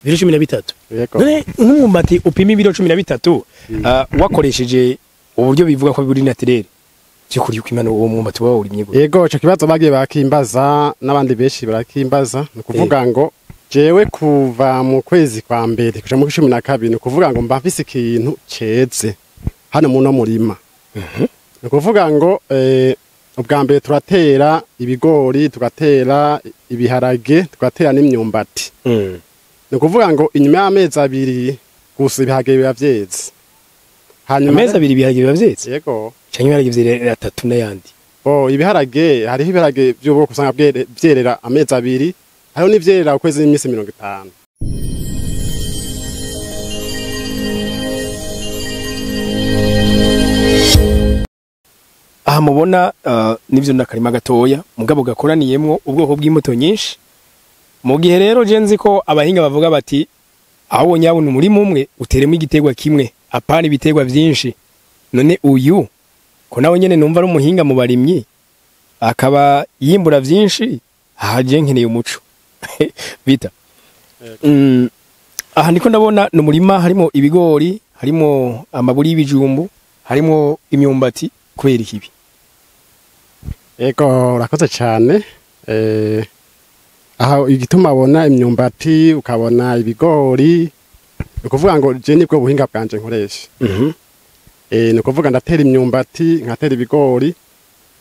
Ibiro 13. Yego. None nk'umwumbati upima ibiro 13, wakoresheje uburyo bivuga ko buri naturel, byukuri uko imana uwo mwumbati wawe urimye gute? Yego, ico kibazo bagiye bakimbaza n'abandi benshi barakimbaza. Ni ukuvuga ngo jewe kuva mu kwezi kwa mbere kuja mu 12, ni ukuvuga ngo mba mfise ikintu ceze hano muno murima. Ni ukuvuga ngo ubwa mbere turatera ibigori, tugatera ibiharage, tugatera n'imyumbati. Ni ukuvuga ngo inyuma y'amezi 2 gusa ibiharage biba vyeze. Hanyuma Amezi 2 ibiharage biba vyeze? Yego. Canke ibiharage vyerera 3 n'ayandi? Bo, ibiharage, hariho ibiharage by'ubwoko usanga vyerera amezi 2, hariho n'ivyerera ukwezi n'iminsi 50. Aha mubona nivyo n'akarima gatoya mugabo gakoraniyemwo ubwoko bw'imbuto nyinshi. Mu gihe rero je nzi ko abahinga bavuga bati aho nyabona umurima umwe uteremo igiterwa kimwe, apana ibiterwa vyinshi. None uyu ko nawe nyene numva ari umuhinga mu barimyi akaba yimbura vyinshi, aha je nkeneye umuco. Bita. Aha ndiko ndabona ni umurima harimo ibigori, harimo amaburi y'ibijumbu, harimo imyumbati. Kubera ikibi? Ego, urakoze cyane. Aha igituma abona imyumbati ukabona ibigori, ni ukuvuga ngo je nibwo buhinga bwanje nkoresha. Ni ukuvuga ndatera imyumbati, nkatera ibigori,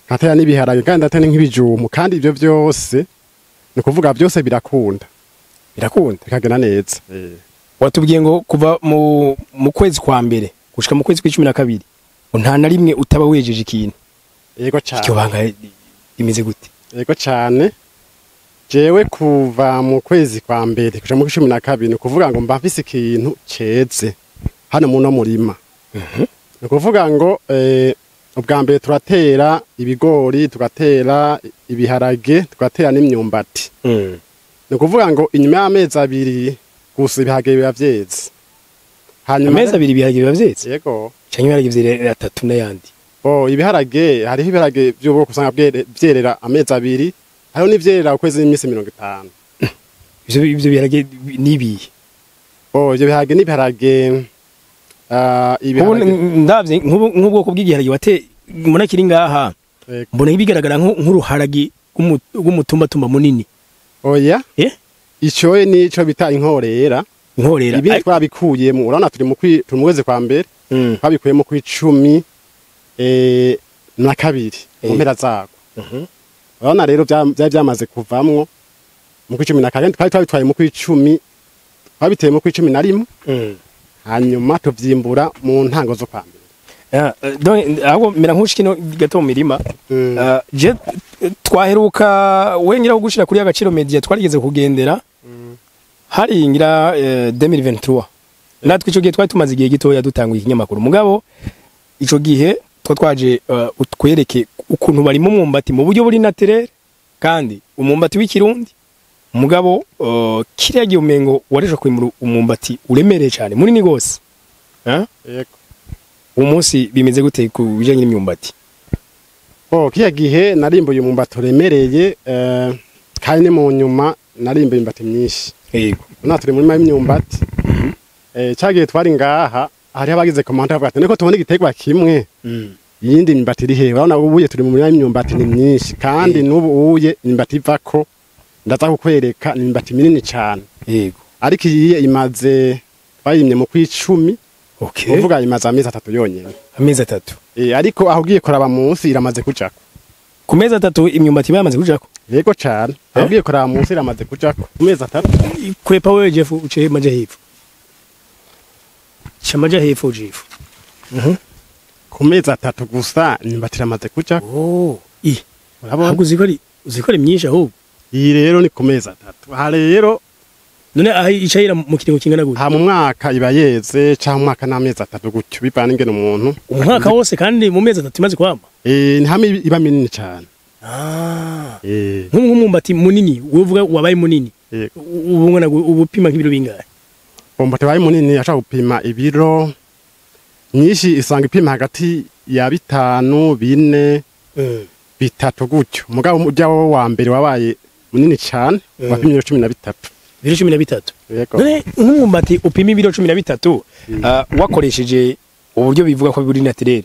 nkatera n'ibiharage, kandi ndatera nk'ibijumbu, kandi ibyo byose ni ukuvuga byose birakunda. Birakunda bikagenda neza. Watubwiye ngo kuva mu kwezi kwa mbere gushika mu kwezi kw'icumi na kabiri nta na rimwe utaba wejeje ikintu. Yego cyane. Iryo banga rimeze gute? Yego cyane. Jewe kuva mu kwezi kwa mbere kuja mu 12, ni ukuvuga ngo mba mfise ikintu ceze hano muno murima. Ni ukuvuga ngo ubwa mbere turatera ibigori, tugatera ibiharage, tugatera n'imyumbati. Ni ukuvuga ngo inyuma y'amezi 2 gusa ibiharage biba vyeze. Hanyuma Amezi 2 ibiharage biba vyeze? Yego. Canke ibiharage vyerera 3 n'ayandi? Bo, ibiharage, hariho ibiharage by'ubwoko usanga vyerera amezi 2, hariho n'ivyerera ukwezi n'iminsi 50. Ivyo biharage nibihe? Bo, ivyo biharage n'ibiharage, ibiharage ndavye nk'ubwoko bw'igiharage wate mbona kiri ngaha. Mbona bigaragara nk'uruharage rw'umutumbatumba munini. Oya. Ico nico bita inkorera. Inkorera. Ibi twabikuyemo, urabona turi mu kwezi kwa mbere, twabikuyemo ku 12 mu mpera zako. Urabona rero byari byamaze kuvamwo mu 12, twari twabitwaye mu 10, twabiteye mu 11, hanyuma tuvyimbura mu ntango zo kwa mbere. Donc ahubwo mera nk'ushikino gato mu mirima. Je twaheruka wengira gushira kuri Agaciro Media, twarigeze kugendera hari ngira 2023. Natwe ico gihe twari tumaze igihe gitoya dutanguye ikinyamakuru, mugabo ico gihe twaje utwereke ukuntu barimo umwumbati mu buryo buri naturel, kandi umwumbati w'ikirundi. Mugabo kiriya gihe umengo wareje kwimura umwumbati uremereye cyane munini gose. Yego. Uwo munsi bimeze gute ku bijanye n'imyumbati? Bo, kiriya gihe narimbuye umwumbati uremereye, kandi mu nyuma narimbuye imyumbati myinshi. Yego. Naturi muri imyumbati. Cyagiye twari ngaha hari abagize commentaire bavuga ati niko tubona igiterwa kimwe. Yindi myumbati iri hehe? Urabona ubuye turi mu murima w'imyumbati ni myinshi, kandi n'ubu uye imyumbati ivako ndaza kukwereka ni imyumbati minini cyane. Yego. Ariko iyi imaze bayimye mu 10. Okay. Uvuga imaze amezi 3 yonyene. Amezi 3. Ariko aho ugiye kuraba munsi iramaze kujako. Ku mezi 3 imyumbati yamaze kujako? Yego cyane. Aho ugiye kuraba munsi iramaze kujako. Ku mezi 3. Kwepa wewe Jeff uce maje hepfo. Chamaja hepfo Jeff. Ku mezi 3 gusa imyumbati iramaze kujako. Oh, Urabona? Ahubwo uzikora myinshi ahubwo. Iyi rero ni ku mezi 3. Aha rero none aha icayira mu kiringo kingana gute? Ha mu mwaka iba yeze canke umwaka n'amezi 3 gutyo bivana ingene umuntu. Umwaka wose kandi mu mezi 3 imaze kwama? Ni hamwe iba minini cyane. Nk'umwumbati munini uvuga wabaye munini. Ubu ngana ubupima nk'ibiro bingahe? Umwumbati wabaye munini ashaka gupima ibiro nyinshi, isanga ipima hagati ya 5, 4, 3 gutyo. Mugabo ujya wo wa mbere wabaye munini cyane, wapimye 13. Ibiro 13. Yego. None nk'umwumbati upima ibiro 13, wakoresheje uburyo bivuga ko buri naturel,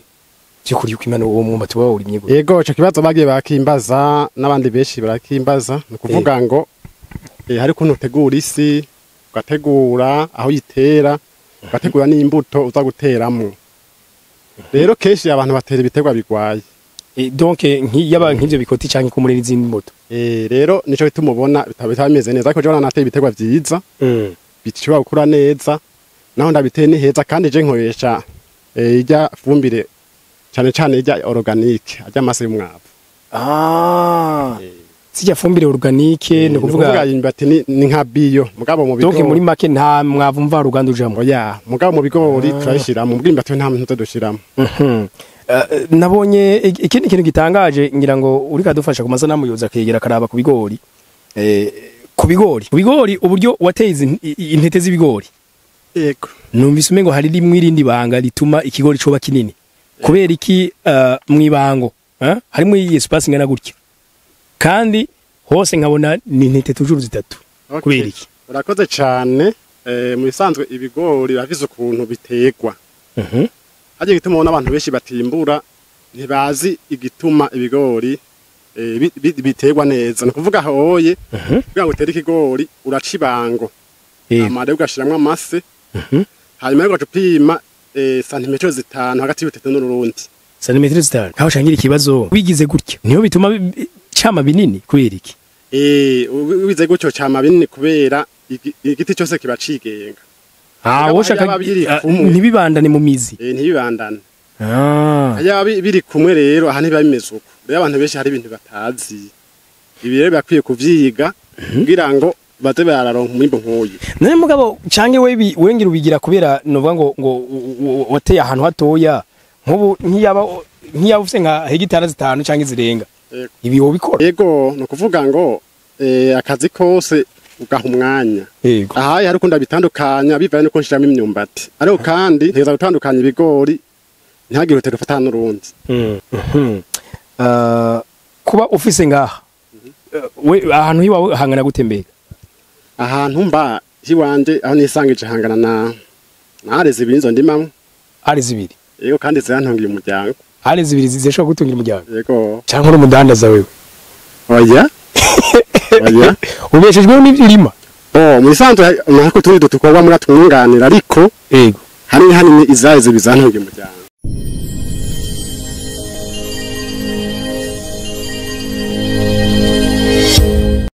by'ukuri uko Imana uwo mwumbati wawe urimye gute? Yego, ico kibazo bagiye bakimbaza n'abandi benshi barakimbaza. Ni ukuvuga ngo hari ukuntu utegura isi, ugategura aho uyitera, ugategura n'imbuto uza guteramo. Rero kenshi abantu batera ibiterwa bigwaye. Donc nk'iyaba nk'ivyo bikoti canke kumure n'izindi mbuto. Rero nico bituma ubona bitaba bimeze neza, ariko jewe nateye ibiterwa vyiza bishobora gukura neza, naho ndabiteye ni heza, kandi je nkoresha irya fumbire cane cane irya organique, arya amase y'umwavu. Sijya fumbire organique, ni ukuvuga imyumbati ni nka bio, mugabo mu donc bigori muri make nta mwavu mva ruganda ujamwo. Oya, mugabo mu bigori turayishiramo, mu bw'imbati nta muntu dushiramo. Nabonye ikindi kintu gitangaje, ngira ngo uri kadufasha ku masanamu yoza akegera akaraba ku bigori. Ku bigori uburyo wateye izi intete z'ibigori. Yego. Numvise umengo hari rimwe irindi banga rituma ikigori coba kinini. Kubera iki mwibango harimo iyi espace ingana gutya, kandi hose nkabona ni intete toujours zitatu? Okay. Kubera iki? Urakoze cane. Mu bisanzwe ibigori bafise ukuntu biterwa. Hagiye gituma ubona abantu benshi batimbura, ntibazi igituma ibigori biterwa neza. Ni ukuvuga hoye, kugira ngo utere ikigori uraca ibango, hama rero ugashiramwo amase, hanyuma rero ugaca upima santimetero 5 hagati y'urutete n'urundi. Santimetero 5, aho shangira ikibazo, wigize gutya niho bituma cama binini, kubera iki? Wize gutyo cama binini kubera igiti cyose kiba cigenga. Woshaka Yaba biri kumwe. Ntibibandane mu mizi. Ntibibandane. Yaba biri kumwe rero aha ntibiba bimeze uko. Rero abantu benshi hari ibintu batazi. Ibi rero bakwiye kuvyiga kugira ngo baze bararonka umwimbu nk'uyu. None mugabo canke we wengira ubigira kubera novuga ngo wateye ahantu hatoya, nk'ubu nk'iyaba ufise nka hegitara 5 canke zirenga, ibi wobikora? Yego, ni ukuvuga ngo akazi kose ugaha umwanya. Ahaye hari ukunda bitandukanya bivaye nuko nshiramo imyumbati, ariko kandi ntegeza gutandukanya ibigori ntihagire urutero rufatana n'urundi. Kuba ufise ngaha, we ahantu hiwawe hangana gute mbega? Ahantu mba hiwanje, aho nisangije, hangana na are 2 nizo ndimamwo. Are 2? Yego, kandi zirantungiye umuryango. Are 2 zishobora gutungira umuryango? Yego. Canke uri umudandaza wewe? Oya, oya. Ubeshejweho n'ivyo urima? Bo mu bisanzwe nako tundi dukorwa muri tumwunganira, ariko hanini hanini izaye zibiri zantungiye umuryango.